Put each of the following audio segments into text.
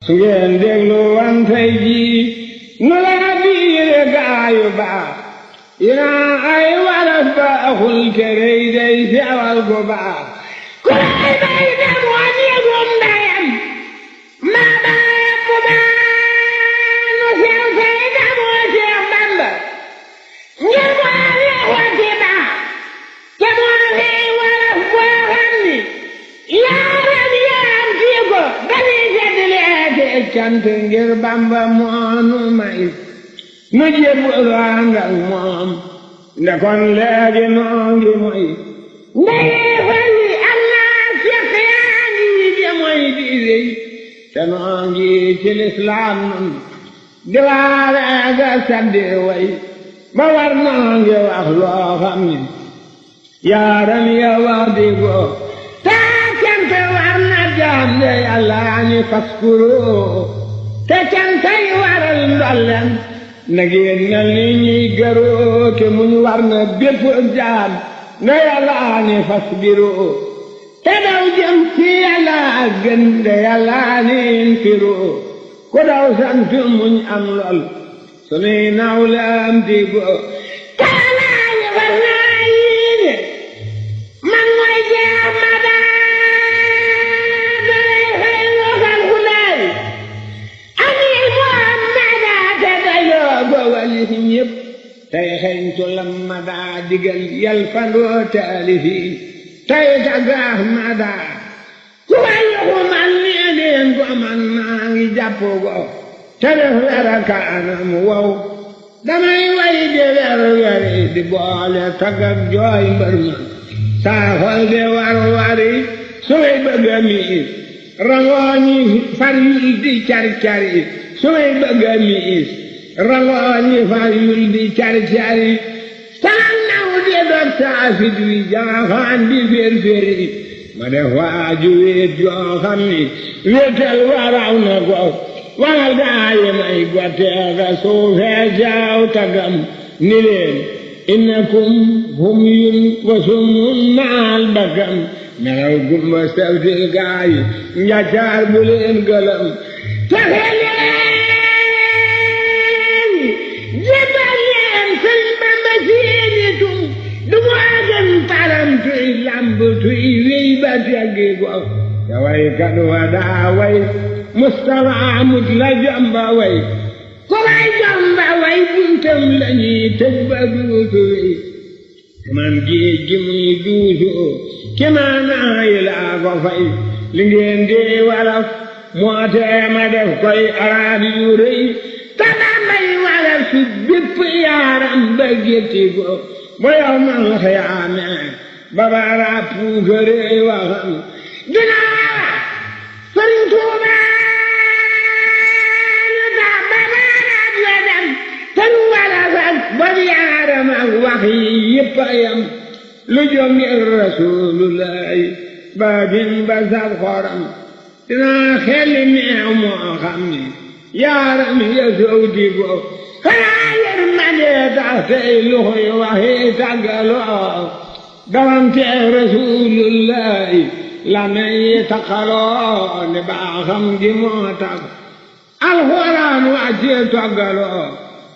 su ngeen déglu wan tey jii nu la biire gaayu baax ina ay waraf baaxul te rey day sewal gu baax ku lay bay demoon yëgum ndayam maa baayam bu baax nu sew say demoo Seex Bamba ngir moo leexati baax te moo lay waraf boo xam ni yaaram yaam tii ko dañuy sedd leete cant ngir Bamba moonu may nu jébbalu ànd ak moom nde kon léegi noo ngi moy ndeyee fali am naa fekk yaa ngi de moy di rëy te noo ngi ci lislaam nun di waare ga saddi way ba war noo ngi wax loo xam ni yaaram ya wax di ko taa cant war na jaam de yàlla ni faskuru te cantay waral ndolleen na ngeen mel ni ñuy gëroo te muñ war na bépp jaam na yàlla ni fasbiru te daw jëm ci yàlla gën de yàlla ni infiru ku daw sant muñ am lool sunuy nawlam di go kaanaa ñu fas naa yiine man mooy jaam ma ñépp tey xeeñtu lam ma daa digal yal fandoo taalifi tey tagg Ahmada ku wàlluxu man nee leen ko man maa ngi jàpp go te def werakaanam wow damay way de weri di boole tagg ak jooy mbër ma saa xol de wari su may bëgg a miis rangooñi far yul di cari su may bëgg a miis rangooñi far yul di cari saa naw de dog saa fit wi jaaxaan di fér ma def waaju wéet joo xam ni wéetal waraw na ko waral gaayi may gotteega suufee jaaw tagam ni leen innakum hum yun wasumun maal bakam melaw gumba sewtil gaayi njaccaar bu leen gëlëm texe leen jébal leen Sëriñ Bamba seeni tum du mu agan param tuy lamb tuy wéy ba teggi go te way kat wa daa way Mustafa mut la jomba way ko way jomba way buntam lañuy tëj ba duutu wéy man géej gi muy duusu ki maanaayi laa ko fay li ngeen dee walaf moo tee ma def koy araab yu rëy tada may walaf su bépp yaaram ba gétti ko ba yow man xiyaame ba bara puukaree waxam dinaa Sëriñ Tuubaa yaaram ak wax yi yépp a yam lu jóge Rasulullaay baabin ba sab xoram dinaa xelli meew moo xam ni yaaram ya sow di ko xanaa yërmande tax tey luxuy waxi tàggaloo dawante Rasulullaay la may taqaloo ne baaxam gi moo tax alxuraan wàcce toggaloo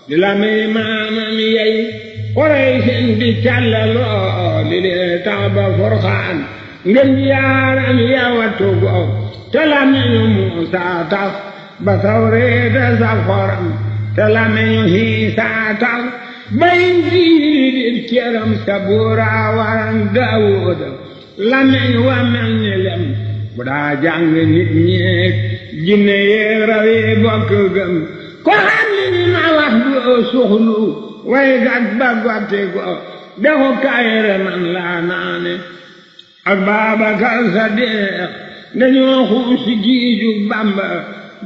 di la may maamam yey Quraysin di càllaloo li lee tax ba Furqaan ngeen yaaram ya wattu go te la meñu Muusaa tax ba Tawreeta sa xoram te la meñu Iisaa tax ba Injiil di cëram Sabuura waram Daawuda la meñu wa mel ni lem bu daa jàng nit ñeek jinne yeek rawi bokk gëm ko xam ni ma wax doo suxlu way gat ba gotte go dexu kayre man laa naane ak Baabakar Sadiq dañoo xuusi giiju Bamba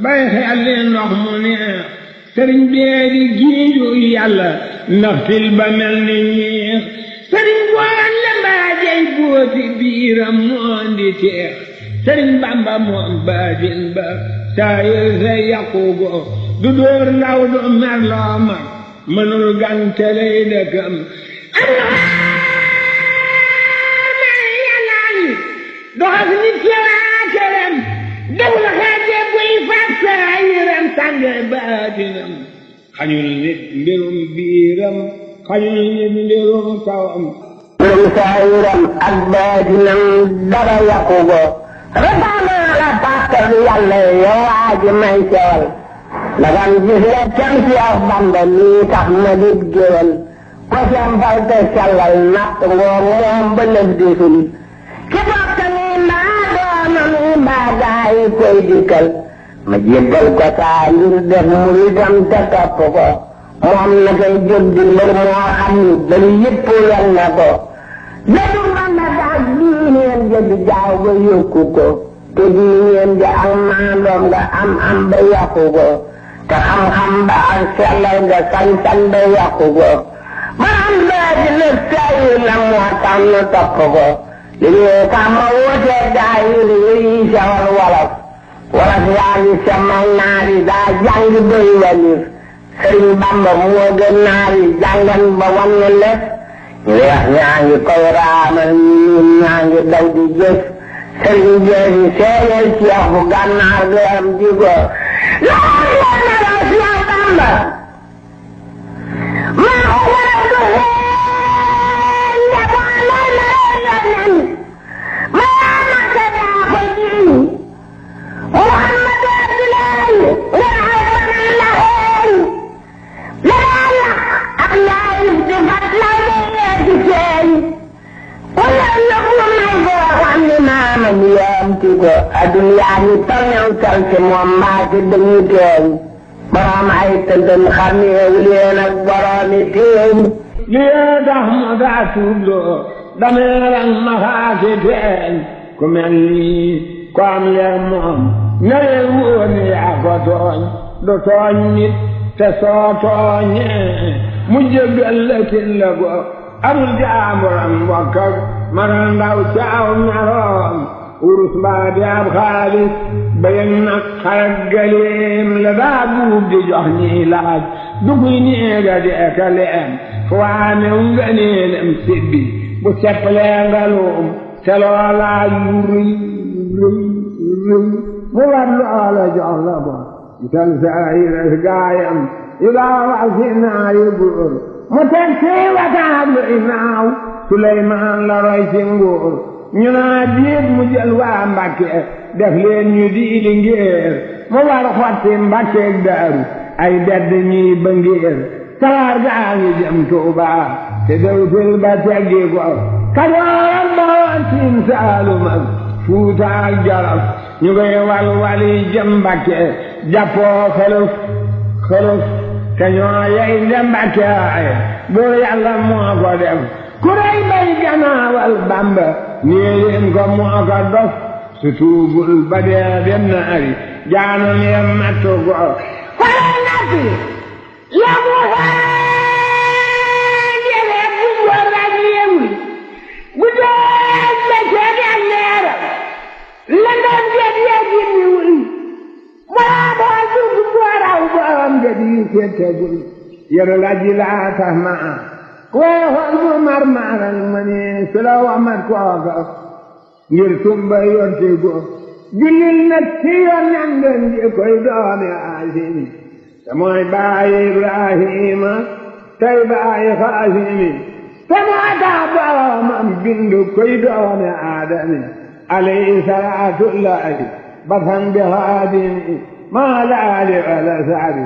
bay xelli ndox mu neex sëriñ beedi giiju yàlla ndax til ba mel ni ñeex sëriñ boon la mbaajey booti biiram moon di teex sëriñ Bamba moom baadin ba saayir sa yàqu go du dóor ndaw du mer loo mag mënul ganteley dëkkam may yàllaani doxas nit ci waa këram def la xeete buy fàtte xañul nit mbirum biiram xañul nit mbirum kawam mbirum saayiram ak baatinam dara yàqu ko rabbana la tàkkal yàlla yow waaji may sewal ndagam gis la cam si ak Bamba lii tax ma dit géwal ko sempal te sellal natt ngoog moom ba lëf disul ki bokk ni mbaa doomam yi mbaa gaa yi koy dikkal ma jébbal ko saa ngir def muridam te topp ko moom na koy jóg di mbër moo xam ni bari yëpp yan na ko dadu Bamba daal diineem ja di jaaw ba yokku ko te diineem ja ak maandoom nga am ba yàqu ko te xam-xam ba ak sellal nga sañ-sañ ba yàqu ko baram baa di lëg sayi la moo tax nu topp ko li ñuy tax ma wutee gaa yi yi sewal wolof wolof yaa ngi semmal naar yi daa jàng bay walif Sëriñ Bamba moo gën naar yi jàngan ba wan na lépp ñu weex ñaa ngi koy raamal ñun ñaa ngi daw di jëf sëriñ jeexi seeyal ceex bu gànnaar gi am di ko lool la nara Seex Bamba maa ko waral du xeen njaboot la yonen maa ma ka daa ko jiñ Muhammadu Abdullahi nga xamal la xeen la la ak yaayif di fat la di feeñ wala yëpp may boo xam ne maamam yaam ti ko addunyaa ñi torñaw tal ci moom mbaa ci dañu teeñ borom ay tëndën xameewu leen ak boroomi teeñ lii tax ma daa tuubloo dameeran ma xaasi teeñ ku mel nii ko am leen moom na leen wóor ni yaa ko tooñ du tooñ nit te soo tooñee mu jéggal la kin la go amul jaamuram mbokk ak mara ndaw caaw ñaroom urus mbaa di ab xaalis bayen nag xarak galeem la daa buub di jox ñiy laaj duguy néega di eka leem fu waane nga neelem sibbi bu seppalee ngaluum te loolaa yu rëy mu war loola jox la bo ital saayiras gaayam yu daa wax si naari góor mu teg si wataab lu inaaw Suleymaan la roy ci nguur ñu naa diit mu jël waa Mbàkke def leen ñu diili ngéer mu war xotti Mbàkkeeg Daaru ay bedd ñuy ba ngéer saxaar gaa ngi jëm Tuubaa te dawtul ba teggi ko Kajoor Bawol Siin Saalum ak Fuuta ak Jolof ñu koy wal-wali jëm Mbàkke jàppoo xeluf te ñoo yey dem Mbàkke ay buur Yàlla moo ko def ku rey bay gannaawal Bamba nii leen ko moo ko dof su tuubul ba dee dem na ari jaanam ya mattu ko faral nati la mu jële bu góor ak yewul bu doon ba seet ak leeram la doon jët ya jinniwul moo boo dugg booraw borom jët yi seetagul yero la ji laa tax ma weexoon bu marmaral ma ni su la wamat kooka ngir tumba yonte go jullil nag ci yoon ñangen ji koy doomi Aasimi te mooy baayi Ibrahima tey baayi Xaasimi te moo tax boromam bindu koy doomi Aadami alayhi salaatullahi basan bi xaadimi maa laali wala saabi